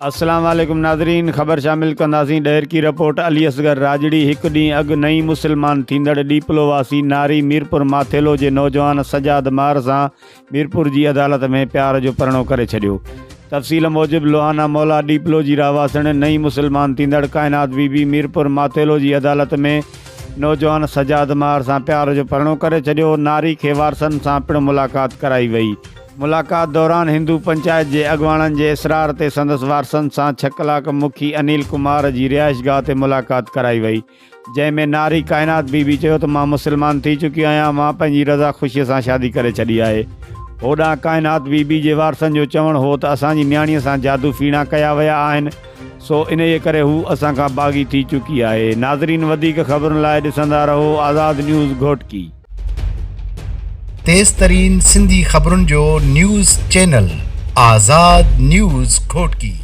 اسلام عليڪم ناظرين خبر شامل ڪنداسين ڏهرڪي رپورٽ علي اصغر راڄڙي هڪ ڏينهن اڳ نئين مسلمان ٿيندڙ ڏيپلو واسي ناري ميرپور ماٿيلو جي نوجوان سجاد مار سان ميرپور جي عدالت ۾ پيار جو پرڻو ڪري ڇڏيو تفصيل موجب لوهانا مولا ڏيپلو جي رهواسڻ نئين مسلمان ٿيندڙ ڪائنات بي بي ميرپور ماٿيلو جي عدالت ۾ نوجوان سجاد مار سان پيار جو پرڻو ڪري ڇڏيو ناري کي وارثن سان پڻ ملاقات ڪرائي وئي. ملاقات دوران هندو پنچائت جي اڳواڻن جي اصرار تي سندس وارثن سان ڇهه ڪلاڪ مکي انيل ڪمار جي رهائشگاهه تي ملاقات ڪرائي وئي جنهن ۾ ناري ڪائنات بي بي چيو ته مان مسلمان ٿي چڪي آهيان مان پنهنجي رضا خوشي سان شادي ڪري ڇڏي آهي هوڏانهن ڪائنات بي بي جي وارثن جو چوڻ هو ته اسان جي نياڻي سان جادو ڦيڻا ڪيا ويا آهن سو انهيء ڪري هو اسان کان باغي ٿي چڪي آهي ناظرين وڌيڪ خبرن لاء ڏسندا رهو آزاد نيوز گهوٽڪي. تيز ترين سنڌي خبرن جو news channel Azad news Ghotki.